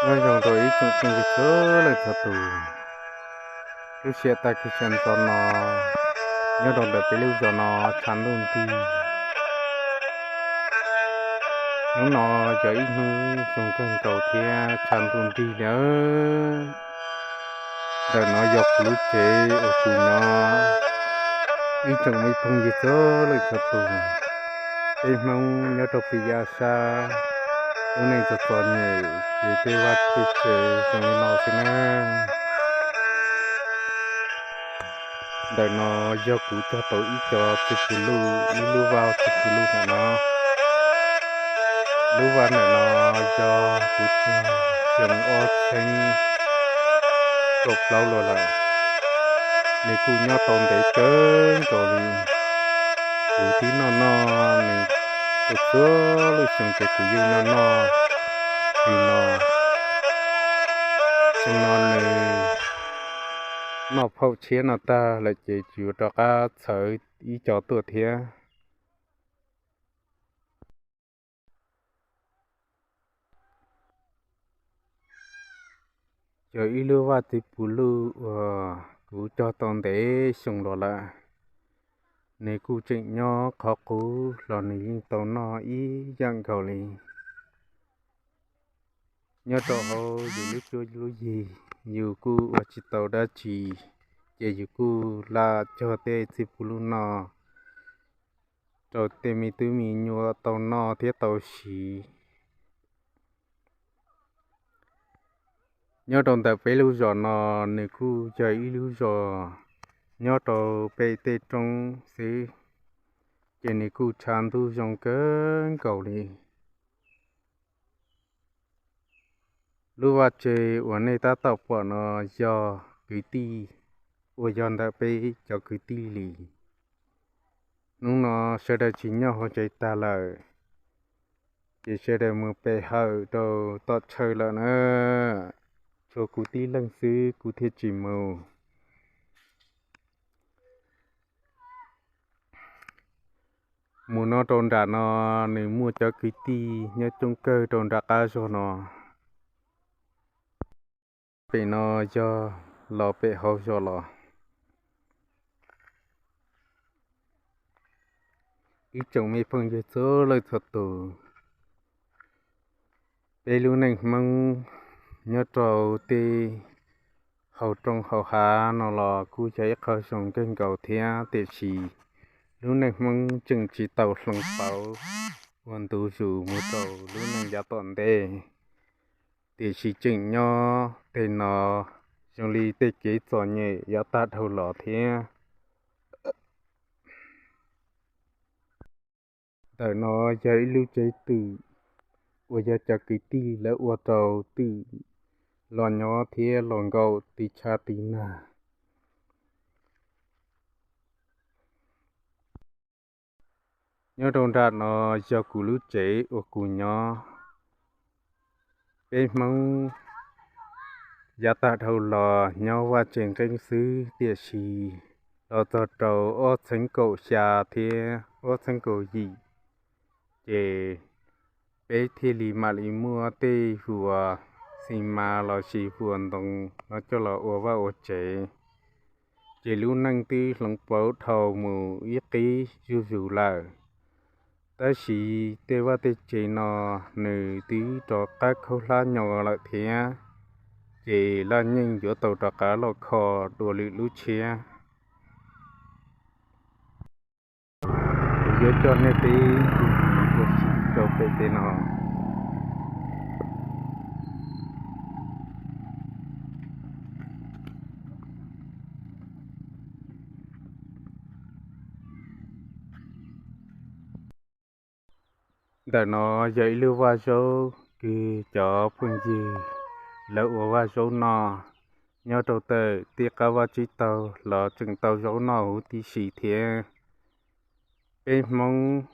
Nyob zoo rau ib tsoom phooj ywg txhua leej txhua tus, lub sij hawm tag kis sawv ntxov no nyob rau ntawm peb lub zos no tshav ntuj nrig. Hnub no yog ib hnub zoo kawg nkaus thiab tshav ntuj nrig li. Ntawm no yog kuv lub tsev uas kuv nyob. Ib tsoom me phooj ywg txhua leej txhua tus, peb Hmoob nyob rau pem yav sab, lub neej txom txom nyem ces peb vaj peb tsev zoo li no xwb na. Ntawm no yog kuv cog tau ib co txiv pus luj, ib lub vaj txiv pus luj ntawm no. Lub vaj ntawm no yog kuv cog xyoo ob txhiab kaum plaub los lawm. Nws kuj nyob tau ntev kawg nkaus li. Kuv twb noj noj nws txhua txhua lub xyoo ces kuv yeej noj noj li no. Xyoo no nws noj phaum tshiab no tag lawm ces tsis yuav rov qab txhawv ib co tuaj thiab. Yog ib lub vaj txiv pus luj uas kuv cog tau ntev xyoo los lawm. Nws kuj tseem nyob qhov qub los nws yeej tau noj ib yam nkaus li. Nyob rau hauv yus lub cuab lub yig, yus kuj ua tsis tau dab tsi, ces yus kuj lam cog tej txiv pus luj no rau tej me tub me nyuam tau noj thiab tau siv. Nyob rau ntawm peb lub zos no, nws kuj yog ib lub zos nyob rau pem tej roob xwb, ces nws kuj tshav ntuj zoo kawg nkaus li. Lub vaj tse uas nej tab tom pom no yog kwv tij uas yog ntawm peb cov kwv tij li. Hnub no sawv daws tsis nyob hauv tsev tag lawm, ces sawv daws mus pem hawm rau tom chaw lawm na. Tshuav kuv tib leeg xwb kuv thiaj tsis mus. Mus no rau nram no, nws muaj cov kwv tij nyob coob kawg rau nram qab zog no. Pem no yog los pem hauv zos los. Ib tsoom me phooj ywg txhua leej txhua tus, peb lub neej Hmoob nyob rau tej hauv roob hauv hav no los kuj yog ib qho zoo kawg nkaus thiab, tiam sis lub neej Hmoob tseem tsis tau hloov pauv ua ntu zus mus rau lub neej yav tom ntej. Tiam sis tseem nyob tej no zoo li tej kev txom nyem yav tag dhau los thiab. Ntawm no yog ib lub tsev twm uas yog cov kwv tij lawv ua rau twm los nyob thiab los nkaum tiv tshav tiv nag. Nyob rau nram no yog kuv lub tsev uas kuv nyob. Peb Hmoob yav tag dhau los nyob vaj tse nqeeb xwb, tiam sis los txog rau ob txhiab kaum xya thiab ob txhiab kaum yim, ces peb thiaj li mam li muaj tej vuas xi mas los sis vuas ntoo no coj los ua vaj ua tsev. Ces lub neej twb hloov pauv dhau mus ib qib zuj zus lawm. Tab sis tej vaj tej tsev no nws twb rov qab khaub hlab nyo lawm thiab, ces laj yeej yuav tau rov qab los kho dua lwm lub tshiab. Kuv yuav coj nej peb ua si rau pem tej no. Ntawm no yog ib lub vaj zaub kws cov phooj ywg lawv ua vaj zaub noj. Nyob rau ntawm tej qab vaj tsib taug los tseem tau zaub noj huv tib si thiab. Peb Hmoob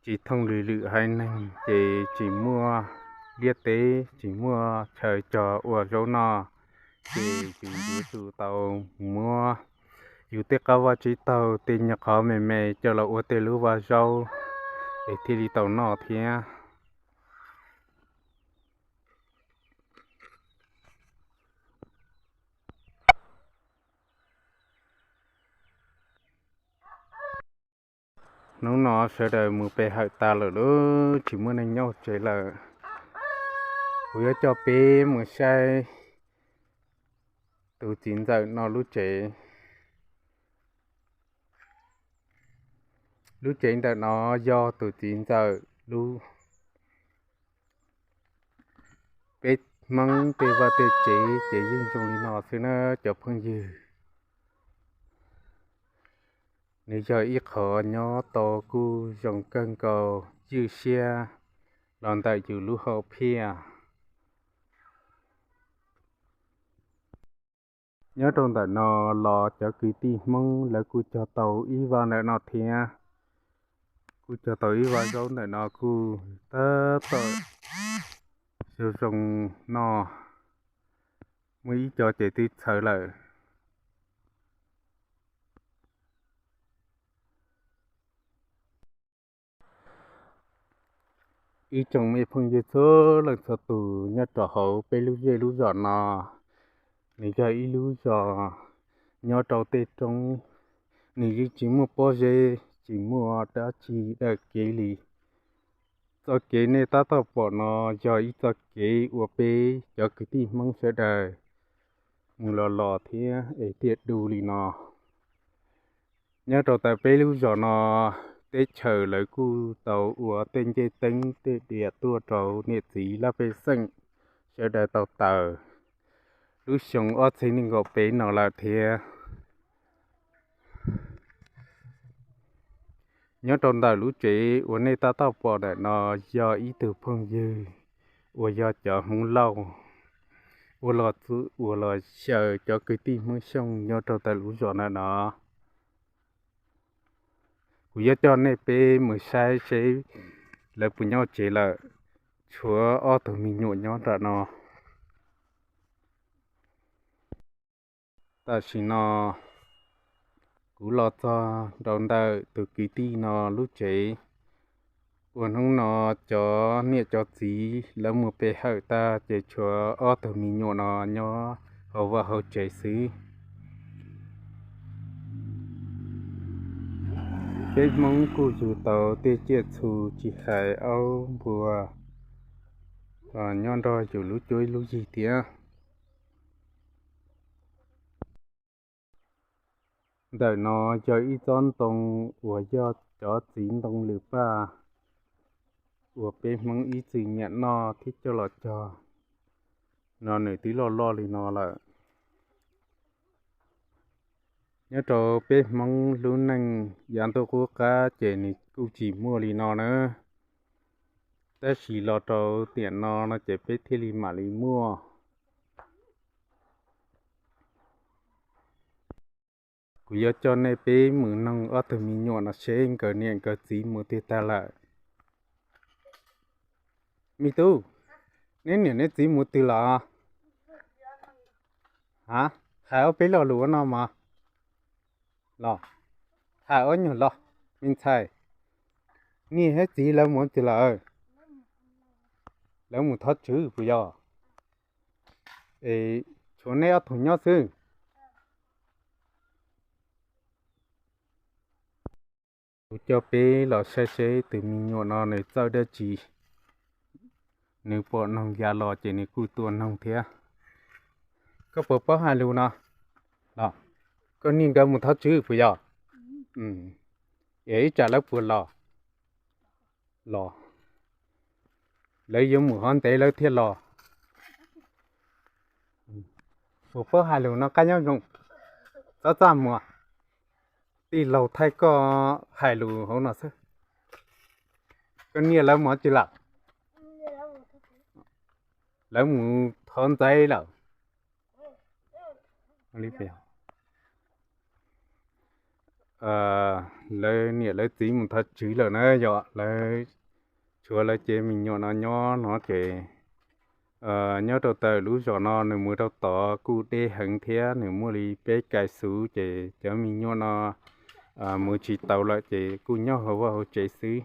tsis thooj lwm lwm haiv neeg ces tsis muaj liaj teb tsis muaj chaw cog ua zaub noj, ces yus yuav tsum tau muab yus tej qab vaj tsib taug tej nyuag qhov me me coj los ua tej lub vaj zaub es thiaj li tau noj thiab. Hnub no sawv daws mus pe hawm tas lawm lauj, tsis muaj neeg nyob tsev lawm. Kuv yuav coj peb mus saib tus txiv ntxawm no lub tsev. Lub tsev ntawm no yog tus txiv ntxawm lub. Peb Hmoob tej vaj tej tsev ces yeej zoo li no xwb na cov phooj ywg. Nws yog ib qho nyob tau kuj zoo kawg nkaus, ywj siab los ntawm yus lub hom phiaj. Nyob rau ntawm no los cov kwv tij Hmoob lawv kuj cog tau ib vaj ntawm no thiab, kuj cog tau ib vaj zaub ntawm no kuj tab tom zoo zoo no, muaj ib co ces twb txhawv lawm. Ib tsoom me phooj ywg txhua leej txhua tus nyob rau hauv peb lub zej lub zos no, nws yog ib lub zos nyob rau tej roob, nws yeej tsis muaj pob zeb, tsis muaj dab tsi daws kev li. Txoj kev nej tab tom pom no yog ib txoj kev uas peb cov kwv tij Hmoob sawv daws mus los los thiab es thiaj du li no. Nyob rau ntawm peb lub zos no, teb chaws lawv kuj tau ua tej ncej teeb tej diam tuaj rau niam txiv laj pej xeem sawv daws tau taws lub xyoo ob txhiab nees nkaum peb no lawm thiab. Nyob rau ntawm lub tsev uas nej tab tom pom ntawm no yog ib tug phooj ywg uas yog cov Hmoob Lauj uas los xyaw cov kwv tij Hmoob Xyooj nyob rau ntawm lub zos ntawm no. Kuv yuav coj nej peb mus saib seb lawv puas nyob tsev lawm, tshuav ob tug me nyuam nyob nram no. Tam sim no kuv los txog rau ntawm tus kwv tij no lub tsev, uas hnub no cov niam cov txiv lawv mus pe hawm tag ces tshuav ob tug me nyuam no nyob hauv vaj hauv tsev xwb. Peb Hmoob kuj yug tau tej tsiaj txhu tsis hais aub npua los nyob nrog yus lub cuab lub yig thiab. Ntawm no yog ib tsob ntoo uas yog cov txiv ntoo lwm paj uas peb Hmoob ib txwm nyiam noj thiab coj los cog no, nws twb loj loj li no lawm. Nyob rau peb Hmoob lub neej yav ntuj qub qab ces nws kuj tsis muaj li no na, tab sis los rau tiam no no ces peb thiaj li mam li muaj. Kuv yuav coj nej peb mus noog ob tug me nyuam no seb nkawd niam nkawd txiv mus twg tag lawm. Me tub, neb niam neb txiv mus twg los? A, hais ob peb lo lus ua no mog. Los, hais ob nyuag lo, me ntxhais, niam thiab txiv lawv mus twg lawm? Lawv mus thov tswv puas yog? Es tshuav neb ob tug nyob xwb. Kuv coj peb los saib seb tus me nyuam no nws txawj dab tsi, nws pom noog ya los ces nws kuj tuaj noog thiab. Koj puas paub hais lus no? Los, koj niam nkawd mus thov tswv puas yog? Es ib tsam lawv puas los? Los, lawv yuav mus hov ntev lawv thiaj los. Puas paub hais lus no qab nyob zoo, txhob txaj muag, tij laug thaij koj hais lus hauv no xwb. Koj niam lawv mus tsi lawm? Lawv mus thov ntxaiv lawm. Lawv niam lawv txiv mus thov tswv lawm na yom, lawv tshuav lawv cev me nyuam no nyob no ces nyob rau ntawm lub zos no nws mus rau tod kuj deb heev thiab, nws muaj li peb kais xuv ces cov me nyuam no mus tsis tau lawm ces kuj nyob hauv vaj hauv tsev xwb.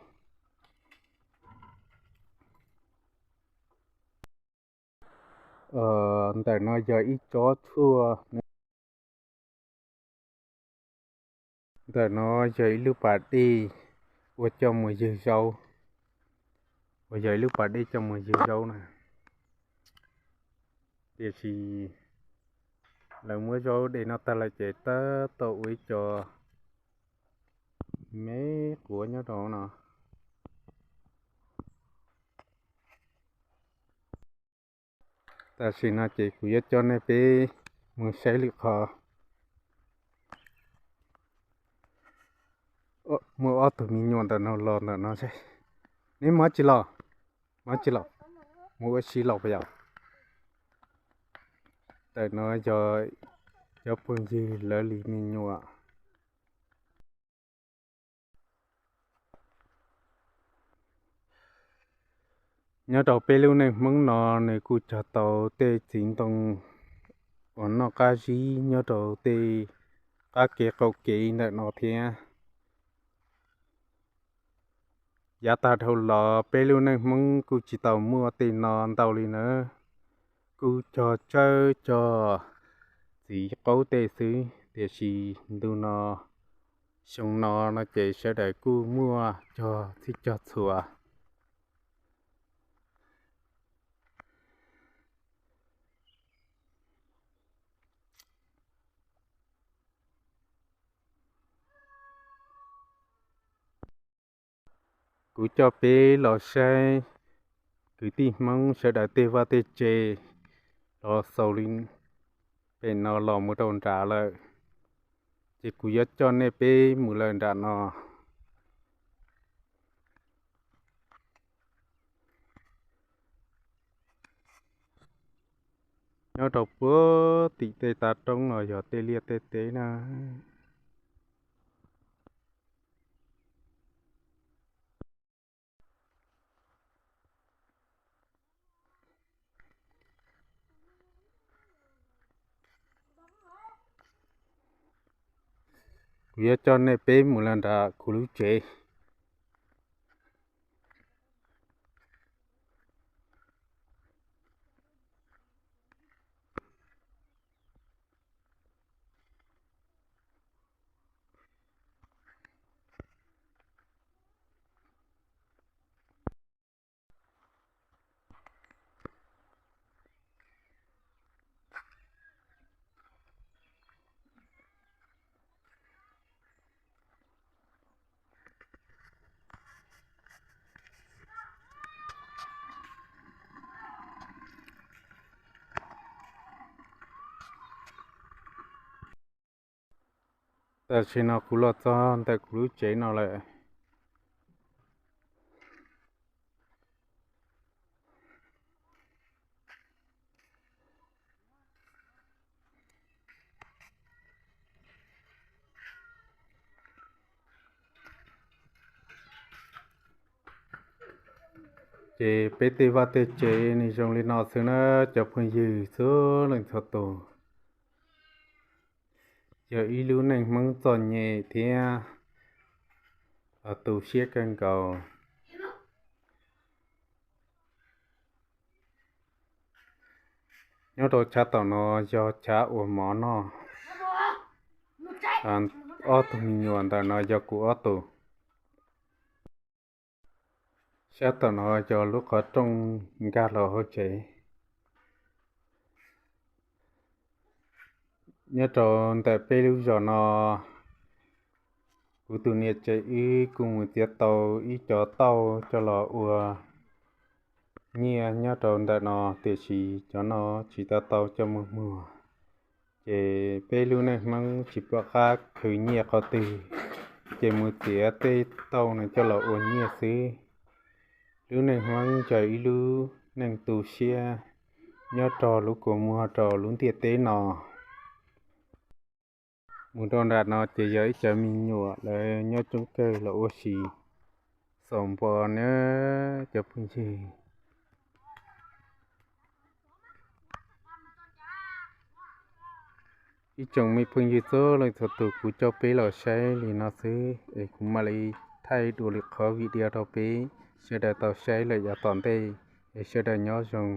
Ntawm no yog ib tsob tshuaj. Ntawm no yog ib lub pas dej ua coj mus ywg zaub, uas yog ib lub pas dej coj mus ywg zaub na. Tiam sis lawv muab zaub de no tag lawm ces tab tom ua ib co me quav nyob rau no. Tam sim no ces kuv yuav coj nej peb mus saib lwm qhov. Muaj ob tug me nyuam ntawm no los ntawm no seb. Neb mus tsi los? Mus tsi los? Mus ua si los puas yog? Ntawm no yog cov phooj ywg lawv li me nyuam. Nyob rau peb lub neej Hmoob no nws kuj cog tau tej txiv ntoo uas noj qab zib nyob rau tej qab kev qaum kev ntawm no thiab. Yav tag dhau los peb lub neej Hmoob kuj tsis tau muaj tej no ntau li nawb, kuj cog tsawb cog txiv qaub tej xwb, tiam sis ntu no, xyoo no no ces sawv daws kuj muaj cog txhij cog txhua. Kuv coj peb los saib kwv tij Hmoob sawv daws tej vaj tej tse los xaus li pem no los mus rau nram lawm, ces kuv yuav coj nej peb mus lawm nram no. Nyob rau puag tim tej tav roob no yog tej liaj tej teb na. Kuv yuav coj nej peb mus los nram kuv lub tsev. Tam sim no kuv los txog ntawm kuv lub tsev no lawm. Ces peb tej vaj tej tsev nws zoo li no xwb na cov phooj ywg txhua leej txhua tus. Yog ib lub neej Hmoob txom nyem thiab tu siab kawg nkaus. Nyob rau chav tom no yog chav ua mov noj. Ob tug me nyuam ntawm no yog kuv ob tug. Sab tom no yog lub qhov rooj nkag los hauv tsev. Nyob rau ntawm peb lub zos no, kuv tus niam tsev wb kuj mus txiav tau ib cov tauj coj los ua nyiaj nyob rau ntawm no, tiam sis cov no tsis tau tau coj mus muag. Ces peb lub neej Hmoob tsis pom qab khwv nyiaj qhov twg, ces mus txiav tej tauj no coj los ua nyiaj xwb. Lub neej Hmoob yog ib lub neej tu siab nyob rau lub kua muag rau lub ntiaj teb no. Mus rau nram no ces yog ib cov me nyuam lawv nyob coob kawg los ua si xaus npo na cov phooj ywg. Ib tsoom me phooj ywg txhua leej txhua tus, kuv coj peb los saib li no xwb es kuv mam li thaij dua lwm qhov video rau peb sawv daws tau saib lawm yav tom ntej, es sawv daws nyob zoo.